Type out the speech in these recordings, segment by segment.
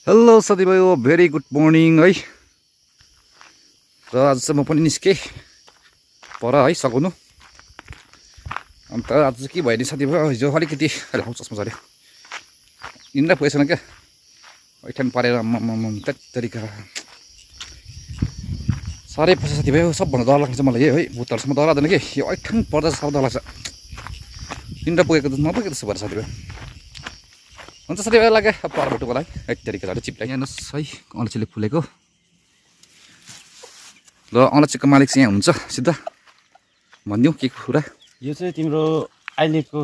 Hello साथीभाइ very good morning है। र आज चाहिँ म पनि निस्केँ पर है सघाउनु। अन्त आज चाहिँ के भयो नि साथीभाइ, हिजो अलिकति चस्मा झऱ्यो, निन्द्रा पुगेछन् क्या, ऐठान पारेर तरिका साह्रै पर्छ साथीभाइ। सबभन्दा डर लाग्छ मलाई है, भुतहरूसम्म डर लाग्दैन कि यो ऐठान पर्दा साह्रो डर लाग्छ। निन्द्रा पुगेको त नपुगेको जस्तो भएर साथीभाइ। हुन्छ साथीभाइ लाग्यो पर भुटुको लागि एक तरिका झन् चिप्लाई हेर्नुहोस् है, अलैँचीले फुलेको। र अलैँचीको मालिक चाहिँ यहाँ हुनुहुन्छ, सिधा भनिदिउँ के कुरा। यो चाहिँ तिम्रो अहिलेको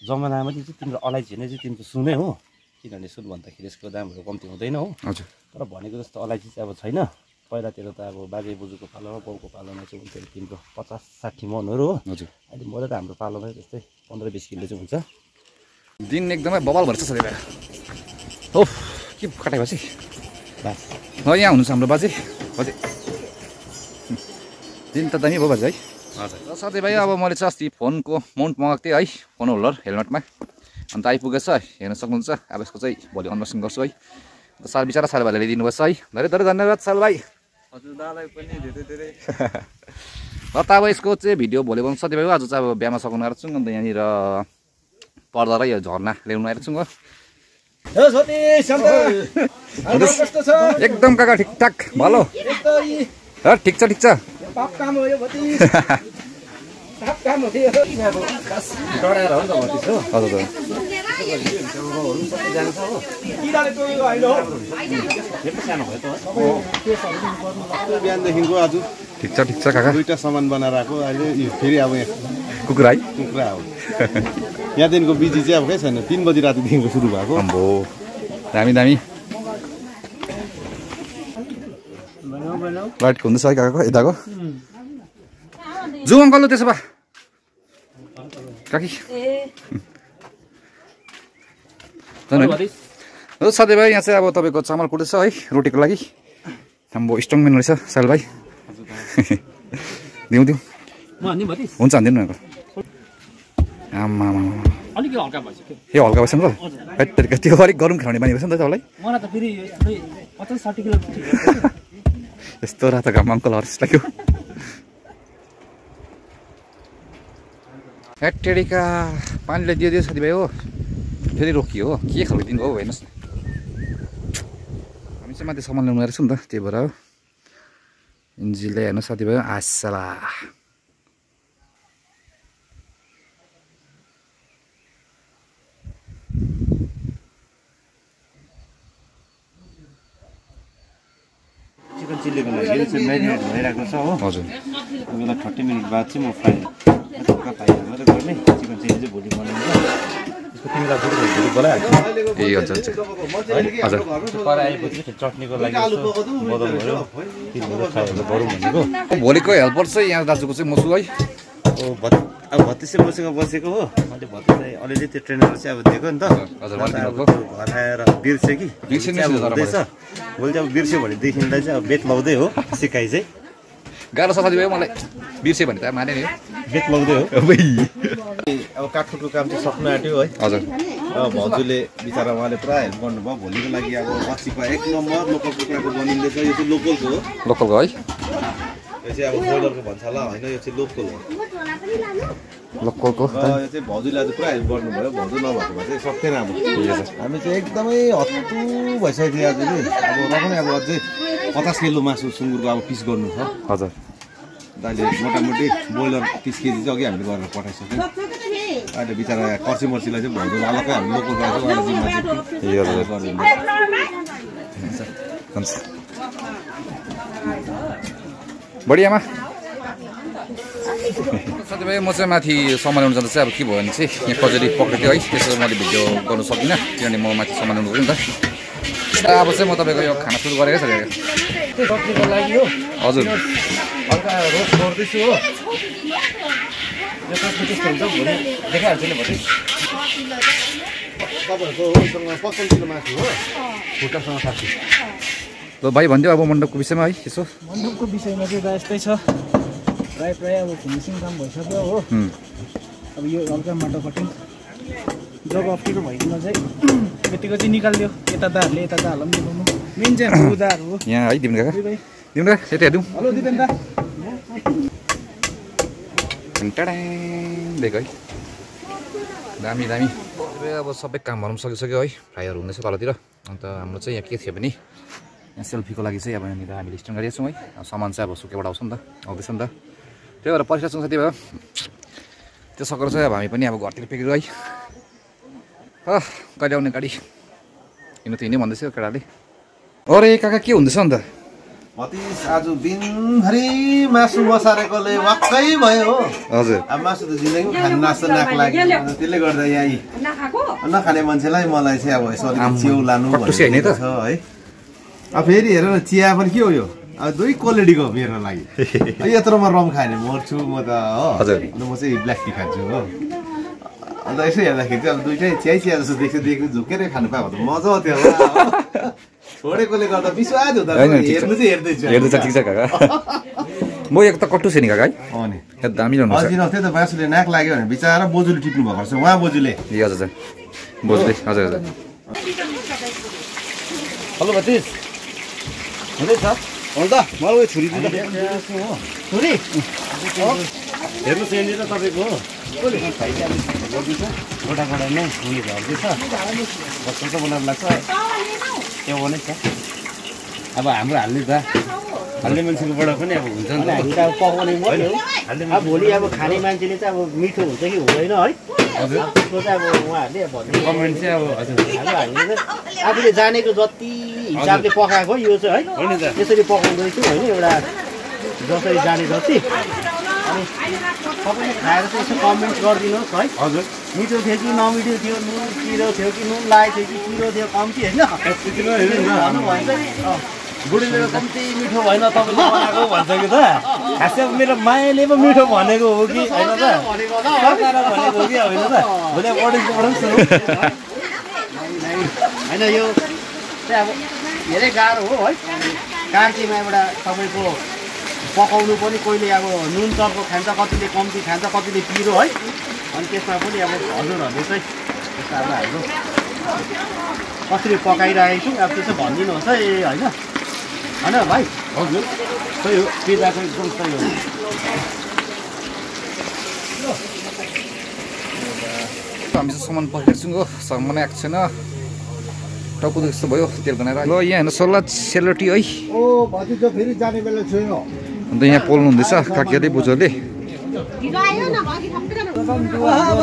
जमानामा चाहिँ तिम्रो अलैँची नै चाहिँ तिम्रो सुनै हो, किनभने सुन भन्दाखेरि यसको दामहरू कम्ती हुँदैन हो। हजुर, तर भनेको जस्तो अलैँची चाहिँ अब छैन। पहिलातिर त अब बाजे बोजूको पालोमा बाउको पालोमा चाहिँ हुन्थ्यो तिम्रो 50-60 मनहरू हो। हजुर, अहिले मलाई त हाम्रो पालोमा त्यस्तै 15-20 किलो चाहिँ हुन्छ। दिन एकदमै बबाल भएर छ साथीभाइ। हो के कटाइ भएपछि बास यहाँ हुनुहुन्छ हाम्रो बाजे बाजे। दिन त दामी भयो बाजे है। हजुर। र साथीभाइ अब मैले चाहिँ अस्ति फोनको माउन्ट मगाएको थिएँ है, फोन होल्डर हेलमेटमा। अन्त आइपुगेछ, हेर्न सक्नुहुन्छ। अब यसको चाहिँ भोलि अनबक्सिङ गर्छु है। अन्त साल बिचरा सालभाइले ल्याइदिनु भएछ है, धेरै धेरै धन्यवाद सालभाइ। हजुरदालाई पनि धेरै धेरै। र त अब यसको चाहिँ भिडियो भोलि बनाउँछु साथीभाइ। आज चाहिँ अब बिहामा सघाउनु आएको छु, अन्त यहाँनिर पर्दा र यो झर्ना ल्याउनु आएको छु हो। एकदम काका ठिकठाक भलो। ठिक छ ठिक छ। बिहानदेखिको आज ठिक छ काका। दुईटा सामान बनाएर आएको, अहिले फेरि अब यहाँ कुखुरा है, कुखुरा हो। यहाँदेखिको बिजी चाहिँ अब के छैन, 3 बजी रातिदेखिको सुरु भएको। अम्बो दामी दामी लाइट हुँदैछ है काकाको यताको। जाउँ अङ्कल त्यसो भए काकी। हो साथीभाइ, यहाँ चाहिँ अब तपाईँको चामल कुट्दैछ है रोटीको लागि। हाम्रो स्ट्रङम्यान रहेछ साल भाइ। दिउँ हुन्छ हानिदिनु न आमा। ए हल्का भएछ नि त, त्यो अलिक गरम खाउने बानी भएछ नि त तपाईँलाई। यस्तो रातो घाममा अङ्कल हरेस लाग्यो। हेटेडिका पानीले दियो साथीभाइ हो, फेरि रोकियो हो। के खालको दिनु हो हेर्नुहोस् न। हामी चाहिँ माथि सामान ल्याउनु आएको छु नि त, त्यही भएर हो। इन्जिनले हेर्नु साथीभाइ आसला। चिकन चिल्लीको लागि चाहिँ म्यारिनेट भइरहेको छ हो। हजुर, त्यसलाई 30 मिनट बाद चाहिँ म फ्राई मात्रै गर्ने। चिकन चिल्ली चाहिँ भोलि बनाउँछ। त्यसको तिमीलाई भोलि बोलाइहाल्छु। ए हजुर हजुर। पर आएपछि चटनीको लागि बदल भयो, तिमीहरू फ्राईहरू गरौँ भनेको। भोलिको हेल्पर चाहिँ यहाँ दाजुको चाहिँ मसु है। अब भतिसे मसँग बसेको हो। मैले भतिसलाई अलिअलि त्यो ट्रेनरहरू चाहिँ अब दिएको नि त। हजुर, घर आएर बिर्स्यो कि हुँदैछ। भोलि चाहिँ अब बिर्स्यो भनेदेखिलाई चाहिँ अब बेत लाउँदै हो, सिकाइ चाहिँ गाह्रो छ साथीभाइ मलाई। बिर्स्यो भने त माने नि बेत लाउँदै हो। अब काठमाडौँ काम चाहिँ सक्नु आँट्यो है। हजुर। भाउजूले बिचरा उहाँले पुरा हेल्प गर्नुभयो। भोलिको लागि अब बच्चीको 1 नम्बर लोकल कुखुराको बनिँदैछ। यो चाहिँ लोकलको हो, लोकलको है। यो चाहिँ अब ब्रोइलरको भन्छ होला होइन, यो चाहिँ लोकल हो, लोकलको। यो चाहिँ भाउजूले आज पुरा हेल्प गर्नुभयो। भाउजू नभएको भए चाहिँ सक्थेन। अब हामी चाहिँ एकदमै हत्तु भइसकेको थियो आज नि। अब र पनि अब अझै 50 किलो मासु सुँगुरको अब पिस गर्नु छ। हजुर। अहिले मोटामोटी ब्रोइलर 30 केजी चाहिँ अघि हामीले गरेर पठाइसक्यौँ। अहिले बिचरा कर्ची मर्चीलाई चाहिँ भाउजू अलग्गै हामी लोकल गएको जिम्मा हुन्छ बढियामा। साथीभाइ म चाहिँ माथि सामान ल्याउनु जाँदा चाहिँ अब के भयो भने चाहिँ यहाँ कजरी पक्रेको थियो है, त्यसो मैले भिडियो गर्नु सकिनँ किनभने म माथि सामान ल्याउनु गएँ नि त। अब चाहिँ म तपाईँको यो खाना सुरु गरेको छ चटनीको लागि हो। हजुर, हल्का रोस्ट गर्दैछु हो। यो चटनी कस्तो हुन्छ भोलि देखाइहाल्छु नि भोलि। तपाईँहरूको उसँग 55 किलो मासु हो, खुट्टासँग 60। ल भाइ भनिदियो अब मण्डपको विषयमा है। यसो मण्डपको विषयमा चाहिँ दा यस्तै छ, प्रायः अब फिनिसिङ काम भइसक्यो हो। अब यो हल्का माटो कटिङ जब अप्ठ्यारो भइकन चाहिँ यतिको चाहिँ निकालिदियो यता दाहरूले यता दाहरूलाई पनि मिलाउनु मेन चाहिँ हाम्रो दाहरू हो यहाँ है दिनु काका दिनु काका यता हेरौँ हेलो दिपेन दा देखो है दामी दामी अब सबै कामहरू पनि सकिसक्यो है फ्राईहरू हुँदैछ तलतिर अन्त हाम्रो चाहिँ यहाँ के थियो भने यहाँ सेल्फीको लागि चाहिँ अब यहाँनिर हामीले स्ट्यान्ड गरेको छौँ है सामान चाहिँ अब सुकेबाट आउँछ नि त आउँदैछ नि त त्यही भएर परिरहेको छौँ साथी भयो त्यो सकेर चाहिँ अब हामी पनि अब घरतिर पुगेको है कहिले आउने गाडी हिँड्नु त हिँड्नै भन्दैछ केटाले अरे काका के हुँदैछ अन्त भतिस आज दिनभरि मासु बसारेकोले वाक्कै भयो हो हजुर अब मासु त जिन्दगीमा खानु नाच्छ नाक लाग्यो त्यसले गर्दा यहाँ नखाने मान्छेलाई मलाई चाहिँ अब यसो च्याउ लानु भन्ने छ है अब फेरि हेर न चिया पनि के हो यो अब दुई क्वालिटीको मेरो लागि यत्रोमा रम खायो भने मर्छु म त हो अन्त म चाहिँ ब्ल्याक टी खान्छु हो अन्त यसो हेर्दाखेरि चाहिँ अब दुइटै चिया जस्तो देख्छु झुकेर खानु पायो भने मजा आउँथ्यो छोडेकोले गर्दा विश्वास हुँदा हेर्नु चाहिँ हेर्दैछु ठिक छ काका म एक त कट्टु छ नि काका है दामी रहनु अझै त्यही त मासुले नाक लाग्यो भने बिचरा बोजूले टिप्नु भएको रहेछ उहाँ बोजूले ए हजुर बोजूले हजुर हजुर हेलो भतिज हुँदैछ अन्त मलाई छुरी दिनु छुरी हेर्नुहोस् यहाँनिर तपाईँको गोटा गोटा नै उयो झर्दैछ कस्तो त बनाउनु लाग्छ त्यो नै छ अब हाम्रो हाल्ने त हाल्ने मान्छेकोबाट पनि अब हुन्छ नि त पकाउने अब भोलि अब खाने मान्छेले चाहिँ अब मिठो हुन्छ कि हुँदैन है हजुर त्यसको चाहिँ अब उहाँहरूले भन्ने कमेन्ट चाहिँ अब हजुर अब हामीले चाहिँ आफूले जानेको जति हिसाबले पकाएको यो चाहिँ है यसरी पकाउँदैछु होइन एउटा जसरी जाने जति अनि सबैले खाएर चाहिँ यसो कमेन्ट गरिदिनुहोस् है हजुर मिठो थियो कि नमिठो थियो नुन पिरो थियो कि नुन लागेको थियो कि पिरो थियो कम्ती होइन भन्नुभयो चाहिँ बुढीले कम्ती मिठो भएन तपाईँले बनाएको भन्छ कि त खासै अब मेरो मायाले पो मिठो भनेको हो कि होइन त भनेको हो कि होइन त भोलि अडियन्सबाट पनि सुनौँ होइन यो चाहिँ अब धेरै गाह्रो हो है कार्कीमा एउटा तपाईँको पकाउनु पनि कोहीले अब नुन चर्को खान्छ कतिले कम्ती खान्छ कतिले पिरो है अनि त्यसमा पनि अब हजुरहरूले चाहिँ त्यसमा अब हाम्रो कसरी पकाइरहेको छौँ अब त्यसो भनिदिनुहोस् है होइन होइन भाइ हजुर सही हो पिजाको एकदम सही हो हामी चाहिँ सामान पकाएको छौँ हो सामान आएको छैन टाउको जस्तो भयो तेल बनाएर ल यहाँ हेर्नु सल्लाह सेलरोटी है ओ भतिज फेरि जाने बेला छोयो अन्त यहाँ पोल्नु हुँदैछ काकीले बोजूले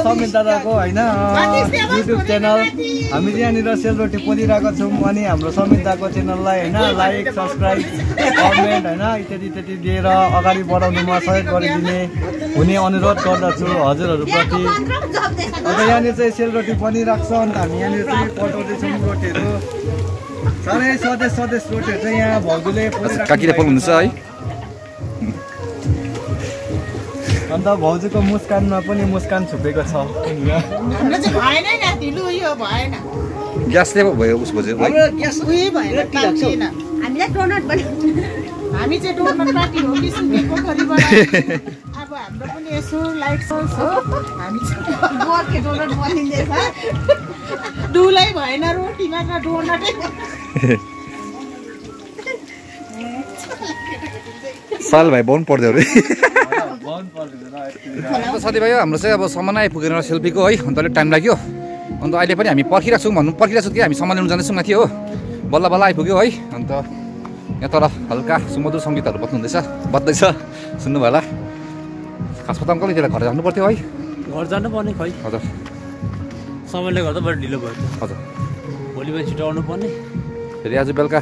समित दादाको होइन युट्युब च्यानल हामी चाहिँ यहाँनिर सेलरोटी पोलिरहेको छौँ अनि हाम्रो समित दादाको च्यानललाई होइन लाइक सब्सक्राइब कमेन्ट होइन इत्यादि इत्यादि दिएर अगाडि बढाउनुमा सहयोग गरिदिने हुने अनुरोध गर्दछु हजुरहरूप्रति अन्त यहाँनिर चाहिँ सेलरोटी बनिरहेको छ अन्त हामी यहाँनिर चाहिँ पठाउँदैछौँ रोटीहरू साह्रै स्वदेश रोटीहरू चाहिँ यहाँ भाउजूले काकीले पोल्नु हुँदैछ है अन्त भाउजूको मुस्कानमा पनि मुस्कान छुपेको छ ग्यासले भयो उसको चाहिँ हामी चाहिँ डोनट पार्टी हो कि सुकेको खरीबाट अब हाम्रो पनि यसो लाइक छ हामी चाहिँ गोर्खे डोनट बनिँदैछ डुलै भएन रोटीमा त डोनटै साल भाइ बन्द पर्दैन अरे साथीभाइ हाम्रो चाहिँ अब सामान आइपुगेन सेल्फीको है अन्त अलिक टाइम लाग्यो अन्त अहिले पनि हामी पर्खिरहेको छौँ कि हामी सामान लिनु जाँदैछौँ माथि हो बल्ल बल्ल आइपुग्यो है अन्त यहाँ तर हल्का सुमधुर सङ्गीतहरू बज्दैछ सुन्नुभयो होला खासमा त अङ्कल त्यसलाई घर जानु पर्थ्यो है घर जानु पर्ने खै हजुर समयले गर्दा बढी ढिलो भयो हजुर भोलि बिहान छिटो आउनु पर्ने फेरि आज बेलुका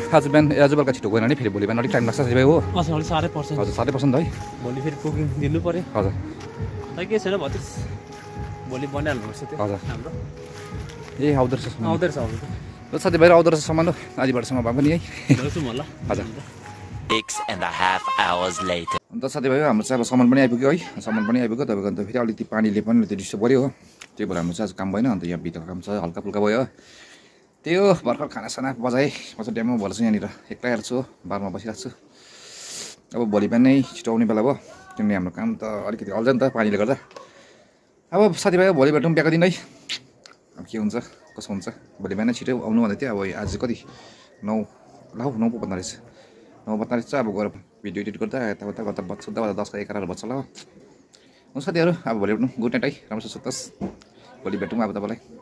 छिटो गएन भने फेरि भोलि बिहान अलिक टाइम लाग्छ साथीभाइ हो अलिक साह्रै पर्छ हजुर 100% है भोलि फेरि कुकिङ दिनु पऱ्यो हजुर खै के छैन भतिस भोलि बनाइहाल्नुपर्छ त्यो हजुर हाम्रो ए आउँदो रहेछ आउँदैछ साथीभाइ आउँदो रहेछ सामान आजबाटसम्म भए पनि है ल्याउँछौँ होला हजुर 6.5 hours later. अन्त साथीभाइ हाम्रो चाहिँ अब सामान पनि आइपुग्यो है सामान पनि आइपुग्यो तपाईँको अन्त फेरि अलिकति पानीले पनि अलिकति डिस्टर्ब गऱ्यो हो त्यही भएर हाम्रो चाहिँ आज काम भएन अन्त यहाँ भित्र काम छ हल्का फुल्का भयो त्यही हो भर्खर खानासाना बजाएँ म चाहिँ ड्याममा भएर चाहिँ यहाँनिर एक्लै आएको छु बारमा बसिरहेको छु अब भोलि बिहान नै छिटो आउने बेला भयो किनभने हाम्रो काम त अलिकति अल्झ नि त पानीले गर्दा अब साथीभाइ भोलि भेटौँ बिहाको दिन है अब के हुन्छ कसो हुन्छ भोलि बिहान छिटो आउनु भन्दै थियो अब आज कति 9 ल 9 पो बज्न रहेछ 9 बज्न रहेछ अब गएर भिडियो एडिट गर्दा यताउता गर्दा बज्छ 10 11 बज्छ ल हुन्छ साथीहरू अब भोलि गुड नाइट है राम्रो सुत्नुहोस् भोलि भेटौँ अब तपाईँलाई